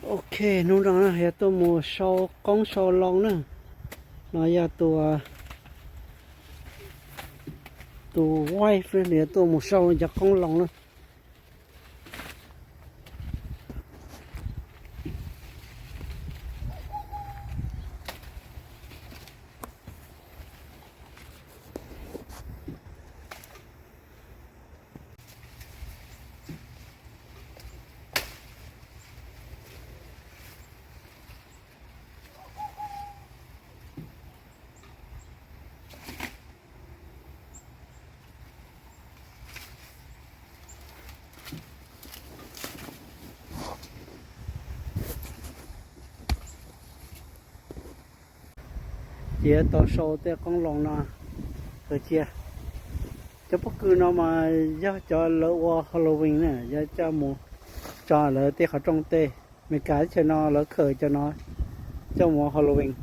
Ok, hnub no yog tuaj mus sau qoob sau loo na. No yog tus, tus wife nws yuav tuaj mus sau cov qoob loo na. Ces yuav tau sau tej qoob loo no kawg cia. Cov pob kws no mas yog cov lawv ua Halloween na, yuav coj mus tso lawv tej qhov rooj tej. Meskas teb chaws no lawv khaws cov no coj mus ua Halloween.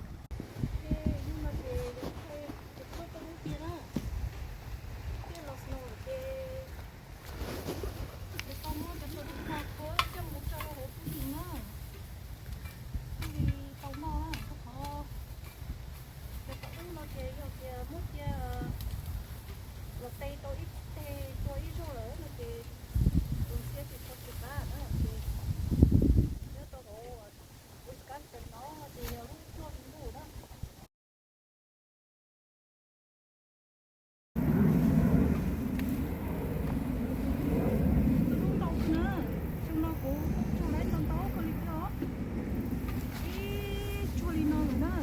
Tus dub ntau na, xyoo no kuv tsuag lawm ntau ntau kawg li thiab os. Ib tsuag li no lawm na.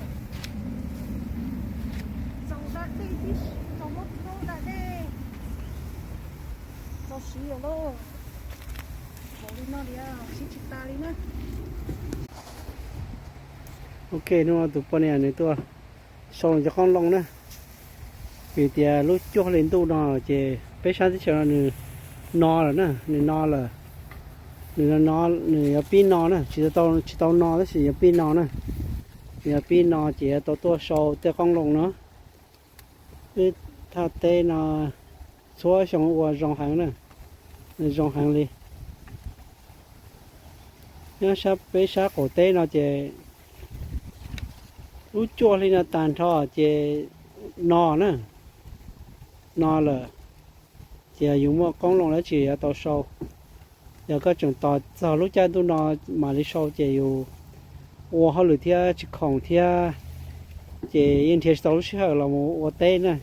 Txaus da dej tib si, txaus muab txhub da dej. Txaus siv lawm lauj. Npaum li no li siv tsis tas li na. Ok, hnub no tus poj niam nws tuaj sau cov qoob loo na. Vim tias lub cuaj hli ntuj no ces peb sab teb chaws no nws no lawm na, nws no lawm. Nws no, nws yuav pib no na, tsis tau, tsis tau no tab sis yuav pib no na. Nws yuav pib no ces yuav tau tuaj sau tej qoob loo no. Wb thaj teb no txhua xyoo ua zoo heev na, zoo heev li. Nyob sab peb sab qaum teb no ces lub cuaj hli no tag nrho ces no na, no lawm. Ces yus muaj qoob loo dab tsi yuav tau sau. Yog koj tseem tos txog lub caij ntuj no mam li sau ces yus ua hauj lwm thiab tsis khoom thiab, ces yeej nrhiav tsis tau lub sij hawm los mus ua teb na.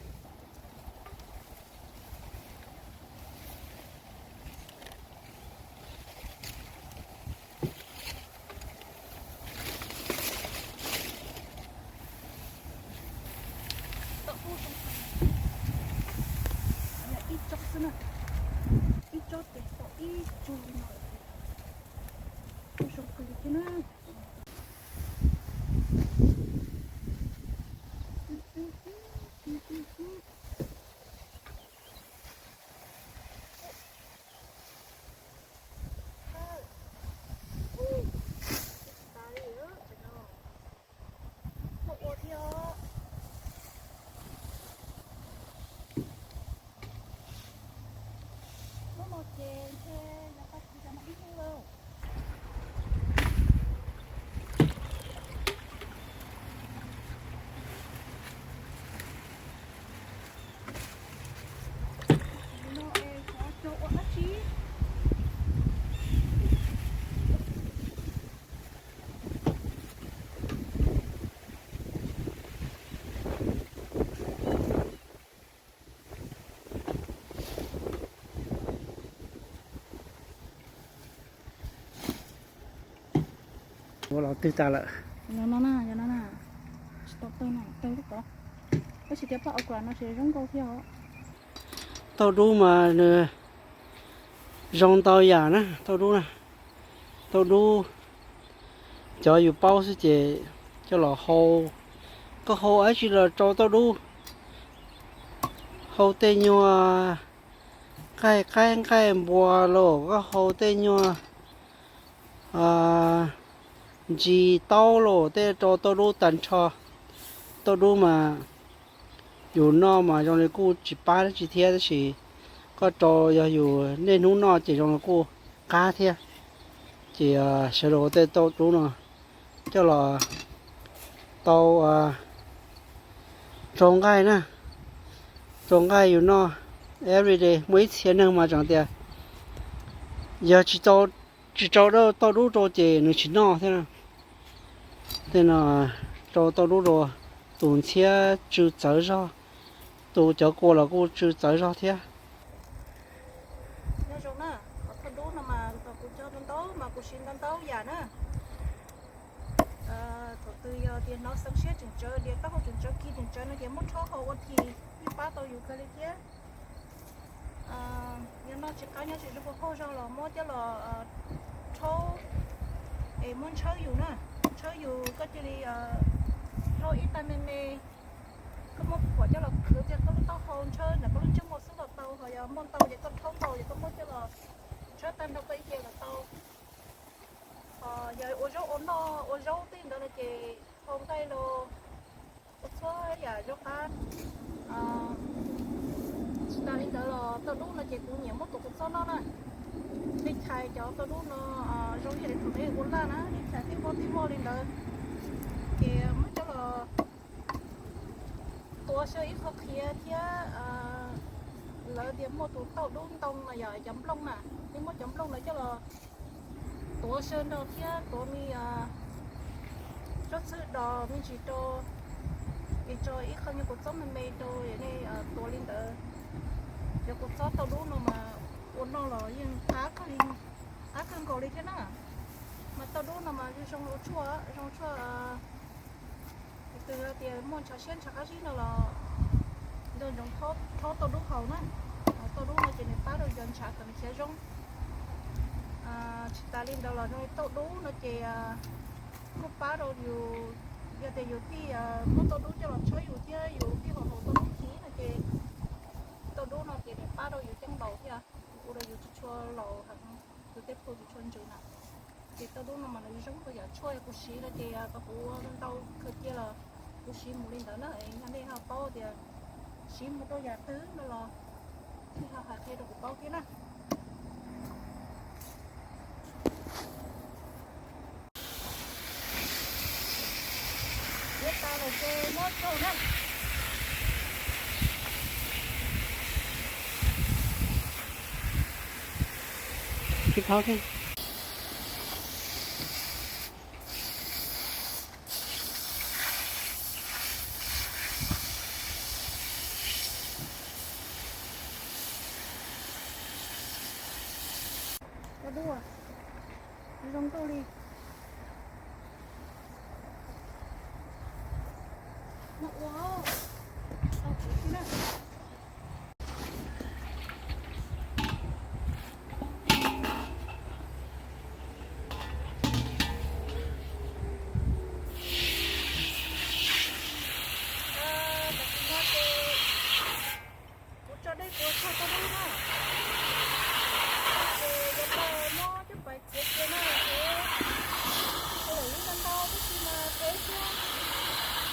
Ua los twg tas lawm? Yog no na, yog no na. Tsis tau tawg no, tawg lub ko. Tab sis tias paj okra no ces zoo nkauj thiab os. Tauj dub mas nws zoo ntau yam na, tauj dub na. Tauj dub, cov yus paub xwb ces coj los hau. Koj hau dab tsi los rau tauj dub. Hau tej nyuag nqaij qaib nqaij npua los, koj hau tej nyuag ntsis taub los tej rau tauj dub tag nrho. Tauj dub mas yus noj mas zoo li kuj tsis pab dab tsi thiab, tab sis koj rau yog yus niaj hnub noj ces zoo li kuj qab thiab. Ces sawv daws ua tej tauj dub no coj los tau rau nqaij na, rau nqaij yus noj everyday. Muaj ib txhia neeg mas tseem tias yog tsis rau tauj dub rau ces nws tsis noj thiab. Tej no rau tauj dub rau, tus ntxhiab tsw txawv zog, tus cov kua los kuj tsw txawv zog thiab. Nyob zoo na, qhov tauj dub no mas kuv cog ntau ntau mas kuv siv ntau ntau yam na. Thaum twg yog tias hnov xeev siab tseem tsawv, diav taub hau tseem tsawv, kis tseem tsawv no ces muab rhaub haus ua this yeej pab tau yus kawg li thiab. Yog noj tsis qab nyob tsis zoo qaug zog los muab coj los rhaub es muab ntshawb yus na, ntshawb yus koj cia li rhaub ib tag me me, koj muab phuam coj los khwv tias koj lub taub hau ntshawb ntawm koj lub ntsej muag xwb los tau, ho yog muaj ntau ces koj rhaub ntau ces koj muab coj los ntshawb tag nrho koj ib ce los tau. Ho yog ua zaub ua noj ua zaub tej ntawd no ces hau nqaij los ua txhua yam zaub qab. Tsis tas li ntawd los tauj dub no ces kuv nyiam muab tuav kua txob noj na. Nej chais cov tauj dub no zoo li thaum nej ua laj na, nej chais tib voj tib voj li ntawd ces muab coj los tuav xyaw ib qho qhiav thiab. Lawv tias muaj tus tauj dub ntoo no yog cov nplooj na, nej muab cov nplooj ntawd coj los tuav xyaw nrog thiab tuav me tsob txhwb dos me ntsis rau, es tso ib qho nyuag kua txob me me rau, nej tuav li ntawd. Cov kua txob tauj dub no mas ua noj los yeej qab kawg nkaus li thiab na. Mas tauj dub no mas zoo ua tshuaj, zoo tshuaj. Tus twg tias muaj ntshav siab ntshav qab zib no los nco ntsoov rhaub tauj dub haus na. Tauj dub no ces nws pab rau cov ntshav kom nws khiav zoo. Tsis tas li ntawd los zoo li tauj dub no ces kuj pab rau yus, yog tias yus tij muab tauj dub coj los tshawb yus thiab yus tij haus haus tauj dub thiv no ces tauj dub no ces nws pab rau yus coj ntaus thiab, ua rau yus tsis tshua laus heev, yus tej plhu tsis tshua ntsws na. Ces tauj dub no mas nws zoo rau yam tshuaj, kuv siv no ces kuv ua ntau kawg cia los kuv siv mus li ntawd na. Yog nej ho paub tias siv mus rau yam twg no los nej ho hais qhia rau kuv paub thiab na. Ua tas lawm ces muab tso na. Tsis thaub thiab. Cov dub zoo nkauj li. Muab ua tau kuv xwb na. Tam sim no ces kuv tso dej kuv tshaj tau dub na. Ces yuav tau muab coj pais txiav cia na. Ces kuv lam ib ntau ntau tab sis mas tsev xwb.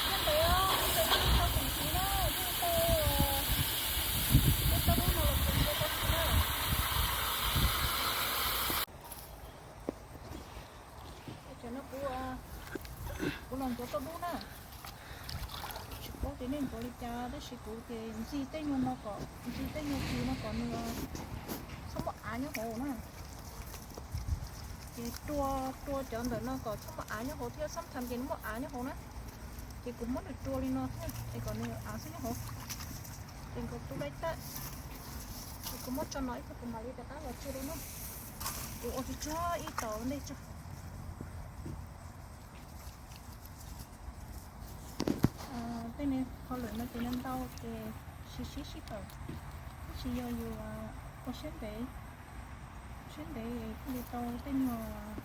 Nyob ntawd nyob ntawd yeej tau teem tsiv na, yeej tau, yeej tau dub no los teem tsiav tau tsiv na. Tam no kuv, kuv los ntxuav tauj dub na. Tsis paub tias nej ntxuav li cas tab sis kuv ces ntxig tej nyuag no kom, ntxig tej nyuag tsiv no kom nws txhob muaj av nyob hauv na. Ces rua, rua cov ntawm no kom txhob muaj av nyob hauv thiab, sometimes ces nws muaj av nyob hauv na. Ces kuv muab nws rua li no thiab es kom nws av xwb nyob hauv. Ces nkaus tu dai tawm, ces kuv muab tso no ib pliag kuv mam li rov qab los tso dua na. Kuv ua tsuag tsuag ib tauv ntej tso. Tej no qhov lwm no ces ntau ntau ces siv sib sib tawm, tab sis yog yus ua siab ntev, siab ntev thiaj li tau tej nyuag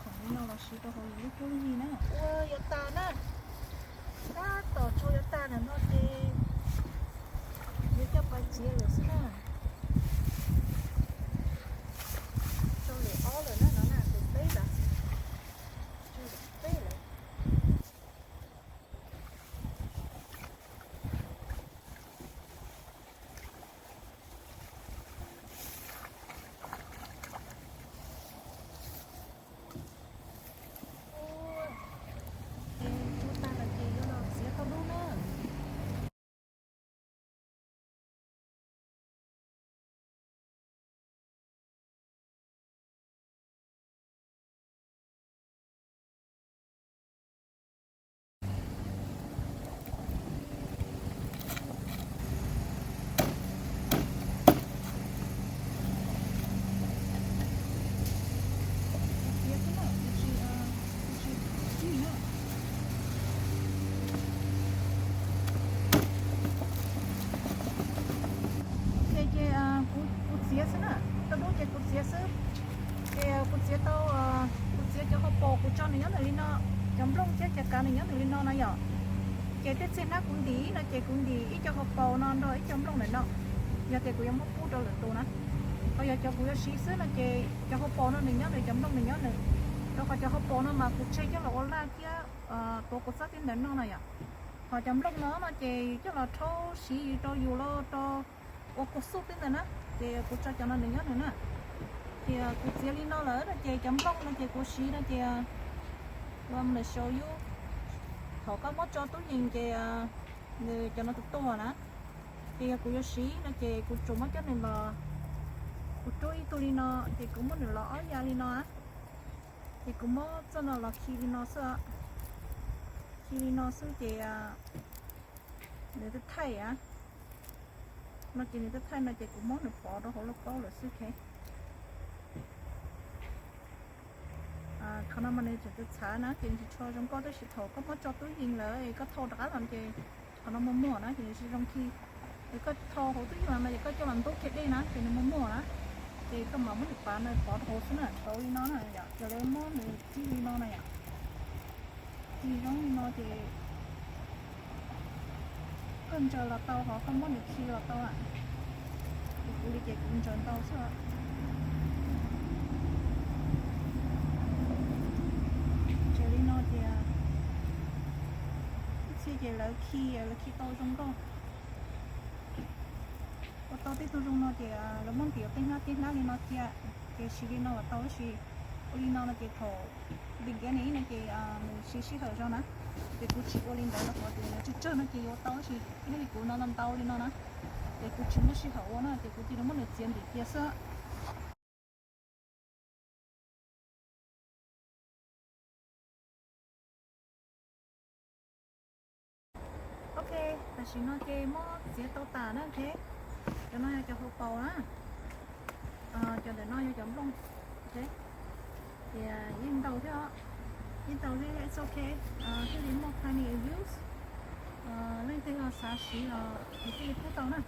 khoom li no los siv rau hauv yus lub cuab lub yig na. Ua yuav tas na, tab tom tsaug yuav tas ntawm no ces yuav coj pais txiav lawm xwb na. Tsaug lwm ob lawm na, no na lwm peb lawm, tsaug lwm peb lawm. Nplooj thiab cov kav nws nyob nws li no na yom. Ces tej txhia hnab kuv ntim no ces kuv ntim ib co hauv paus no nrog ib co nplooj ntawm no, yog tias kuv yuav muab pub rau lwm tus na. Ho yog cov kuv yuav siv xwb no ces cov hauv paus no nws nyob nws, cov nplooj nws nyob nws. Rau qhov cov hauv paus no mas kuv tseg coj los ua laj thiab tuav kua txob tib ntawd noj no yom. Ho cov nplooj no no ces coj los rhaub siv rau yus los rau ua kua xuj tib ntawd na. Ces kuv tso cov no nws nyob nws na. Ces kuv txiav li no lawm no ces cov nplooj no ces kuv siv no ces ua mus sau yub. Thaum koj muab tso tub yees ces nws cov no tus tuag na. Ces yog kuv yuav siv no ces kuv tsuas muab coj nws los, kuv rub ib tug li no ces kuv muab nws los ob ya li no. Ces kuv muab txoj no los khi li no xwb, khi li no xwb ces nws thaij a. No ces nws thaij no ces kuv muab nws pov rau hauv lauj kaub lawm xwb. Qhov no mas nws tseem txhav na ces nws tsis tshua zoo nkauj, tab sis thaum koj muab tso tub yees lawm koj thau rov qab los ces qhov no muag muag na ces nws tsis zoo khi. Ces koj thau hauv tub yees los no ces koj coj los ntub kiag dej na ces nws muag muag na. Ces koj mam muab nws pav no pov rau hauv xwb na, rau li no na yom, ces lawv muab nws khi li no na yom. Khi zoo li no ces koj ntsaws los tau, ho koj muab nws khi los tau lawm. Ces kuv li ces kuv ntsaws ntau xwb. Ntsaws li no ces ib txhia ces lawv khi, lawv khi tau zoo nkauj. Ua tau tej tug zoo no ces lawv muab ntim tej hnab tej hnab li no cia, ces siv li no los tau tab sis ua li no no ces thaum beginning no ces nws siv sij hawm zog na. Ces kuv tsis ua li ntawd rau qhov tias tsawg tsawg no ces yuav tau tab sis ib yam li kuv no ntau ntau li no na, ces kuv tsis muaj sij hawm ua na ces kuv cia li muab nws txiav ntim cia xwb. Ok, tam sim no ces muab txiav tau tas na, ok. Cov no yog cov hauv paus na, cov ntawm no yog cov nplooj, ok. Ces yeej ntau thiab, yeej ntau thiab, it's ok. Thiaj li muaj plenty of use. Leej twg ho xav siv los kuv thiaj li pub tau na.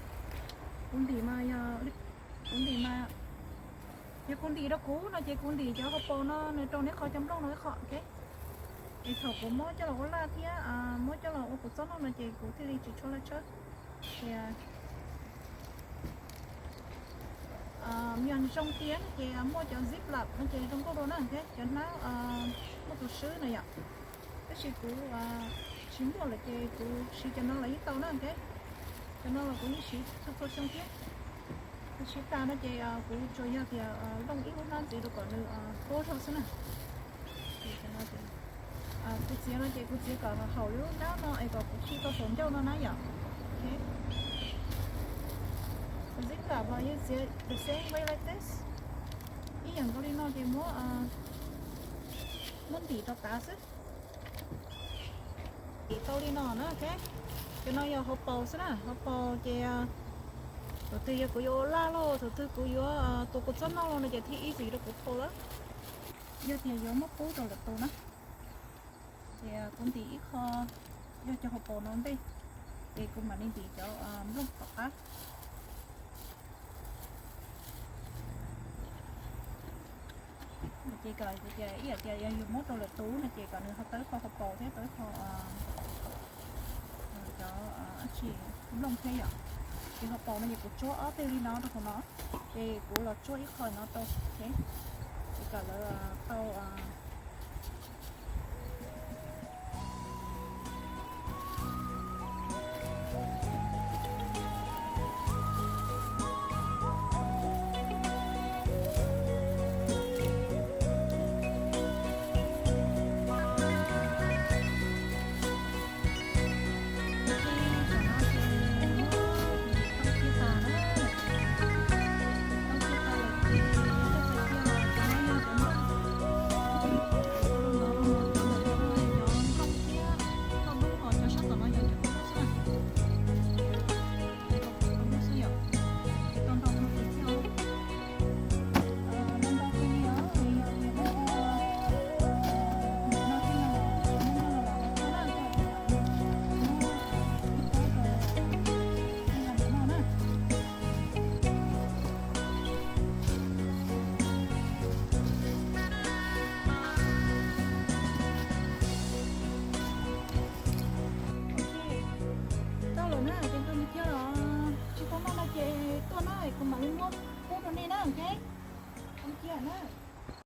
Kuv ntim mas yog, kuv ntim mas, yog kuv ntim rau kuv no ces kuv ntim cov hauv paus no nws rau neb qhov cov nplooj no ib qho, ok. Es thaum kuv muab coj los ua laj thiab muab coj los ua kuv txob noj no ces kuv thiaj li tsis tshua laj tshawb. Ces yog zoo tiag no ces muaj cov ziplock no ces zoo nkauj dua na, ok, cov hnab muaj tus swb na yom. Tab sis kuv tsis muaj lawm ces kuv siv cov no los yeej tau na, ok. Cov no los kuv yeej siv txhua txhua xyoo thiab. Kuv siv tas no ces kuv tsuas yog tias looj ib lub hnab ntxiv rau kom nws paub zog xwb na. Kuv txiav no ces kuv txiav kom haum li lub hnab no es kom kuv khi tau saum ncauj no na yom. Kuv ziplock los yeej txiav the same way like this. Ib yam nkaus li no ces muab, muab ntim rau tav xwb. Ntim tau li no na, ok. Cov no yog hauv paus xwb na, hauv paus ces thaum twg yog kuv yuav ua laj los thaum twg kuv yuav tua kuv txob noj los no ces thiaj easy rau kuv thau lawm. Yog tias yuav muab pub rau lwm tus na, ces kuv ntim ib qho, yog cov hauv paus no ntej, ces kuv mam li ntim cov nplooj tom qab. Ces kom ib yam tias yog yus muab rau lwm tus no ces kom nws ho tau ib qho hauv paus thiab tau ib qho cov dab tsi, nplooj thiab yom. Ces hauv paus no ces kuv tsuab ob teg li no rau hauv no, ces kuv los tsuab ib qho no rau, ces kom lawv tau